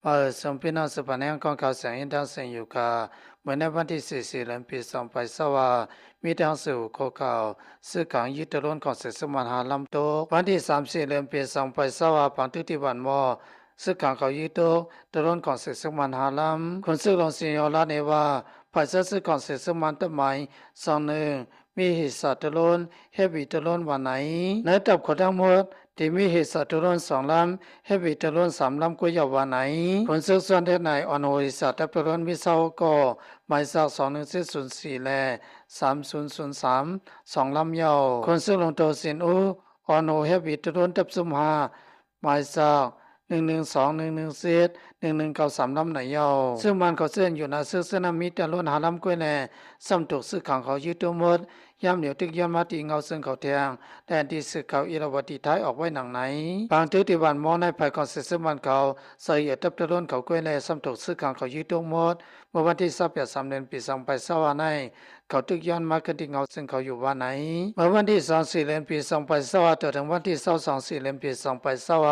ມາເອີ່ນສຳພີ່ນ້ອງສືບພັນແຮງຂອງຂ່າວສຽງອິນທາງເຊງຢູ່ກາ ເມື່ອໃນວັນທີສີ່ ສີ່ເດືອນ ປີສອງພັນຊາວ ມີດັ່ງຊື່ຫົວຂໍ້ຂ່າວ: ຊຶກຂາງຍຶດຕະໂລນຂອງເສກຊຶກມັນຫ້າລຳຕົກ. ວັນທີສາມ ສີ່ເດືອນ ປີສອງພັນຊາວ ປາງຕຶກທີ່ບ້ານໝໍ້ ຊຶກຂາງເຂົາຍຶດຕົກຕະໂລນຂອງເສກຊຶກມັນຫ້າລຳ. ຂຸນຊຶກຫຼວງຊິງໂຫລາດເນວ່າ ຝ່າຍຊາຍຊຶກຂອງເສກຊຶກມັນຕັດໝາຍສອງໜຶ່ງ ມີເຮສາຕະໂລນ ເຮບວີຕະໂລນວ່າໃນ. ໃນຕັບຂອງທັງໝົດ ທີ່ມີເຮສາຕະໂລນສອງລຳ ເຮບວີຕະໂລນສາມລຳກວ່າເຍົາວ່າໃນ. ຂຸນຊຶກສ່ວນເທດໃນ ອອນໂຮເຮສາຕະໂລນມີຊາວຫົກກໍ ໝາຍສາກສອງໜຶ່ງເຈັດສູນສີ່ ແລະ ສາມສູນສູນສາມ ສອງລຳເຍົາ. ຂຸນຊຶກຫຼວງໂຕຊິນອູ ອອນໂຮເຮບວີຕະໂລນຕັບຊຸມຫ້າ ໝາຍສາກ ໜຶ່ງໜຶ່ງສອງ ໜຶ່ງໜຶ່ງເຈັດ ໜຶ່ງໜຶ່ງເກົ້າ ສາມລຳໃນເຍົາ. ຊຶກມັນເຂົາເຊິ່ງຢູ່ໜ້າຊຶກຊະນະມີຕະໂລນຫ້າລຳກວ່າແດ່ ຊ້ຳຖືກຊຶກຂາງເຂົາຍຶດຕົກໝົດ. ຍາມດຽວຕຶກຍ້ອນມາທີ່ເງົາເຊິ່ງເຂົາແທງ ແລະ ທີ່ຊຶກຂາງອິລາວະຕີທ້າຍອອກໄວ້ດັ່ງໃນ. ບາງຕຶກທີ່ບ້ານໝໍ້ໃນພາຍຂອງເສກຊຶກມັນເຂົາ ໃສ່ເຫື່ອຕັບຕະໂລນເຂົາກວ່າແດ່ ຊ້ຳຖືກຊຶກຂາງເຂົາຍຶດຕົກໝົດ. ເມື່ອວັນທີຊາວແປດ ສາມເດືອນ ປີສອງພັນຊາວໃນ ເຂົາຕຶກຍ້ອນມາຄືນທີ່ເງົາເຊິ່ງເຂົາຢູ່ວ່າໃນ. ເມື່ອວັນທີສອງ ສີ່ເດືອນ ປີສອງພັນຊາ ຕໍ່ເຖິງວັນທີຊາວສອງ ສີ່ເດືອນ ປີສອງພັນຊາວ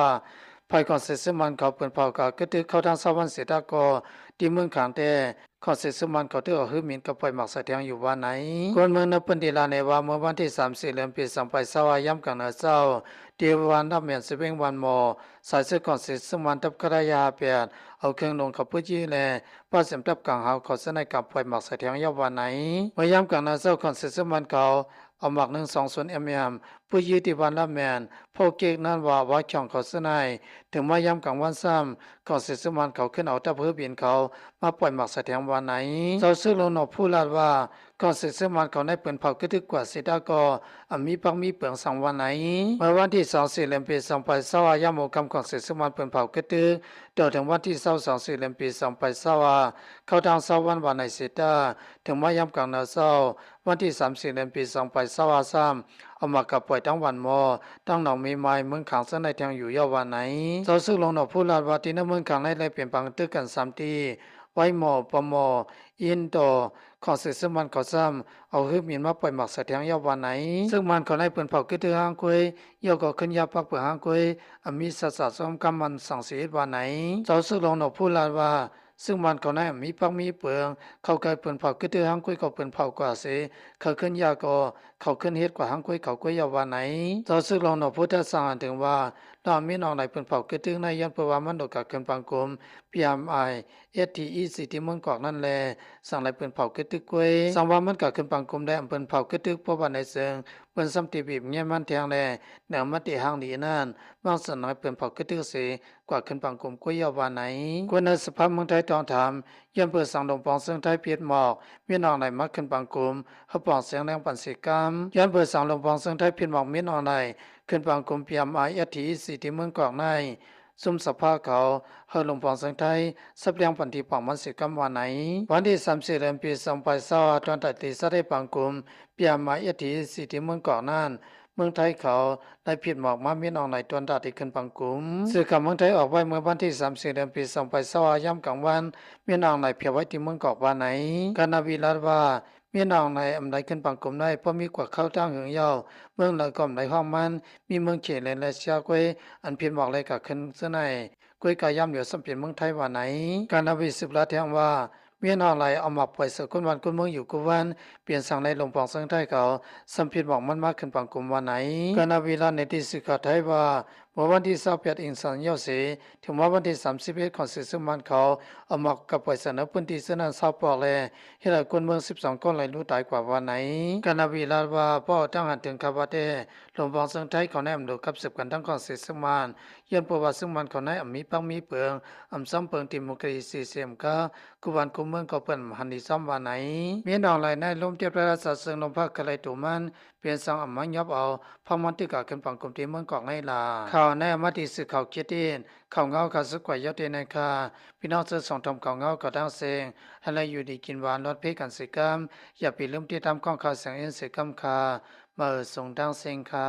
ພາຍຂອງເສກຊຶກມັນເຂົາປືນເຜົາກະກະຕຶກເຂົ້າທັງຊາວບ້ານເສຕາກໍ ທີ່ເມືອງຂາງແຕ້ ຂອງເສກຊຶກມັນເຂົາຖືກເອົາຮືບມິນກັບປ່ອຍໝາກສາແທງຢູ່ວ່າໃນ. ຄົນເມືອງໃນພື້ນທີ່ລາວແນວ່າ ເມື່ອວັນທີສາມ ສີ່ເດືອນ ປີສອງພັນຊາວ ຍາມກາງນານເຊົ້າ ທີ່ວັນລາບແມ່ນ ເຊເວັງວັນມໍ ສາຍເຊືອກຂອງເສກຊຶກມັນ ທັບຄະລາຍາຫ້າແປດ ເອົາເຄື່ອງລົງເຂົາປຸດຢີ້ ແລະ ປາດເສມທັບກາງເຮົາເຂົາຊະໃນການປ່ອຍໝາກສາແທງເຍົາວ່າໃນ. ເມື່ອຍາມກາງນານເຊົ້າ ຂອງເສກຊຶກມັນເຂົາ ເອົາໝາກໜຶ່ງສອງສູນ ເອັມ ເອັມ ປຸດຢີ້ທີ່ວັນລາບແມ່ນ ໂພເກັກນັ້ນວ່າ ວາຂອງເຂົາຊະໃນ. ເຖິງມາຍາມກາງວັນຊ້ຳ ຂອງເສກຊຶກມັນເຂົາຂຶ້ນເອົາທັບເຮືອບິນເຂົາມາປ່ອຍໝາກສາແທງວ່າໃນ. ເຈົ້າຊຶກຫຼວງໜອງພູລາດວ່າ ຂອງເສກຊຶກມັນເຂົາໃນປືນເຜົາກະຕຶກກວ່າເສຕາກໍ ອາ ມີປັກມີເປືອງສັງວ່າໃນ. ເມື່ອວັນທີສອງ ສີ່ເດືອນ ປີສອງພັນຊາວ ຍາມຫົວຄ່ຳຂອງເສກຊຶກມັນປືນເຜົາກະຕຶກ ຕໍ່ເຖິງວັນທີຊາວສອງ ສີ່ເດືອນ ປີສອງພັນຊາວ ເຂົ້າທາງຊາວວັນວ່າໃນເສຕາ ເຖິງມາຍາມກາງນານເຊົ້າ ວັນທີສາມ ສີ່ເດືອນ ປີສອງພັນຊາວ ຊ້ຳ ເອົາໝາກກະປ່ອຍທັງວັນມໍ ທັງໜອງມີໄມ້ ເມືອງຂາງເຊິ່ງໃນແທງຢູ່ເຍົາວ່າໃນ. ເຈົ້າຊຶກຫຼວງໜອງພູລາດວ່າ ທີ່ໃນເມືອງຂາງໃນໄດ້ເປັນປາງຕຶກກັນສາມທີ່ ໄວມໍ ປະມໍ ອິນໂຕ ຂອງເສກຊຶກມັນເຂົາຊ້ຳ ເອົາຮືບມິນມາປ່ອຍໝາກສາແທງເຍົາວ່າໃນ. ຊຶກມັນເຂົາໃນປືນເຜົາກະຕຶກຮາງກວຍ ເຍົາກໍຂຶ້ນຢາປັກເປືອງຮາງກວຍ ອາ ມີສັດສາສົງຄາມມັນສັງເສດວ່າໃນ. ເຈົ້າຊຶກຫຼວງໜອງພູລາດວ່າ ຊຶກມັນເຂົາໃນອາ ມີປັກມີເປືອງ ເຂົາກາຍປືນເຜົາກະຕຶກຮາງກວຍກໍປືນເຜົາກວ່າເສ ເຂົາຂຶ້ນຢາກໍເຂົາຂຶ້ນເຮັດກວ່າຮາງກວຍເຂົາກວຍເຍົາວ່າໃນ. ເຈົ້າຊຶກຫຼວງໜອງພູທັດສັງຫານເຖິງວ່າ ລາວມີນ້ອງໃນປືນເຜົາກະຕຶກໃນ ຍ້ອນເພາະວ່າມັນໂດນກາກຂຶ້ນປາງກຸມ ພີເອັມໄອ ເອັສທີອີຊີ ທີ່ເມືອງກອກນັ້ນແລ ສັງໄດ້ປືນເຜົາກະຕຶກກວຍ ສັງວ່າມັນກະຂຶ້ນປາງກຸມໄດ້ອຳເພິນເຜົາກະຕຶກ ເພາະວ່າໃນເຊິ່ງເພິ່ນຊ້ຳຕິບີບແງມັນແທງແລ ໃນອຳມະຕິຮັງດີນັ້ນ ມັກສັນໄດ້ປືນເຜົາກະຕຶກເສ ກວ່າຂຶ້ນປາງກຸມກວຍເຍົາວ່າໃນ. ຄົນໃນສະພາເມືອງໄທທວງຖາມ ຍ້ອນເປີດສັງຫຼວງປອງເຊີງໄທຜິດໝອກ ມີນ້ອງໃນມາຂຶ້ນປາງກຸມ ຮັບປອງສຽງແລງປັນສີກຳ ຍ້ອນເປີດສັງຫຼວງປອງເຊີງໄທຜິດໝອກ ມີນ້ອງໃນຂຶ້ນປາງກຸມ ພີເອັມໄອ ເອັສທີອີຊີ ທີ່ເມືອງກອກໃນ ຊຸມສະພາເຂົາ ເຮົາລົມປອງເຊີງໄທ ສັບລຽງປັນທີ່ປອງມັນເສກຳວ່າໃນ. ວັນທີສາມ ສີ່ເດືອນ ປີສອງພັນຊາວ ຕອນຕາທີ່ສະໄດ້ປາງກຸມ ພີເອັມໄອ ເອັສທີອີຊີ ທີ່ເມືອງກອກນັ້ນ ເມືອງໄທເຂົາໄດ້ຜິດໝອກມາມີນ້ອງໃນຕອນຕາທີ່ຂຶ້ນປາງກຸມ. ສື່ຂ່າວເມືອງໄທອອກໄວ້ເມື່ອວັນທີສາມ ສີ່ເດືອນ ປີສອງພັນຊາວ ຍາມກາງວັນ ມີນ້ອງໃນພຽບໄວ້ທີ່ເມືອງກອກວ່າໃນ. ການນາວີລາດວ່າ ມີນ້ອງໃນອຳໄລຂຶ້ນປາງກຸມໄດ້ ເພາະມີກວ່າເຂົ້າຕັ້ງຫຶງເຍົາ ເມືອງໃດກໍອຳໄລຫ້ອງມັນ ມີເມືອງເຂດແລນແລເຊຍກວຍ ອັນຜິດໝອກແລກະຂຶ້ນເຊິ່ງໃນ ກວຍກາຍາມຫຼຽວສຳເປັນເມືອງໄທວ່າໃນ. ການນາວີສືບລາດແທງວ່າ ມີນ້ອງໃນອອກມາປ່ອຍໃສ່ຄົນບ້ານຄົນເມືອງຢູ່ກູວັນ ເປັນສັງໃນລົມປອງເຊີງໄທເຂົາ ສຳຜິດໝອກມັນມາຂຶ້ນປາງກຸມວ່າໃນ. ການນາວີລາດໃນທີ່ສື່ຂ່າວໄທວ່າ ເມື່ອວັນທີຊາວແປດ ອິງສັນເຍົາເສ ເຖິງມາວັນທີສາມສິບເອັດ ຂອງເສກຊຶກມັນເຂົາ ອອກມາກັບໄປສະເໜີພື້ນທີ່ເຊິ່ງນັ້ນຊາວປອກແລ ເຮັດໃຫ້ຄົນເມືອງສິບສອງຄົນໄຫຼຮູ້ຕາຍກວ່າວ່າໃນ. ການນາວີລາດວ່າ ເພາະເອົາຕັ້ງຫັນເຖິງຄາວວ່າແຕ່ ຫຼວງປອງເຊີງໄທເຂົາໃນອຳໂດກັບສືບກັນທັງຂອງເສກຊຶກມັນ ຍ້ອນເພາະວ່າຊຶກມັນເຂົາໃນອຳມີປັກມີເປືອງ ອຳຊ້ຳເປິງດີໂມຄຣາຊີເສມກາ ຄູ່ບ້ານຄູ່ເມືອງກໍເພິ່ນອຳຫັນດີຊ້ຳວ່າໃນ. ມີນ້ອງໃນໃນລົມເຕັບໄລລາຊາເຊິ່ງລົມພັກຄະໄລໂຕມັນ ເປັນສັງອຳມາຍອບເອົາ ພັກມັນຕິກາຂຶ້ນປາງກຸມທີ່ເມືອງກອກໃນລາ. ຂ່າວໃນອາມາຕິສື່ຂ່າວເຂດເດນ ຂ່າວເງົາຂ່າວສຸດກວ່າຍອດເດນໃນຄ່າ ພີ່ນ້ອງເຊີນຊົມຊົມຂ່າວເງົາຂອງທາງເຊງ ໃຫ້ໄດ້ຢູ່ດີກິນຫວານ ລອດເພກັນເສກຳ ຢ່າໄປລືມຕິດຕາມຂອງຂ່າວສຽງເອັນເຊກຳຄ່າ ມາເອີ່ນສົງທາງເຊງຄ່າ.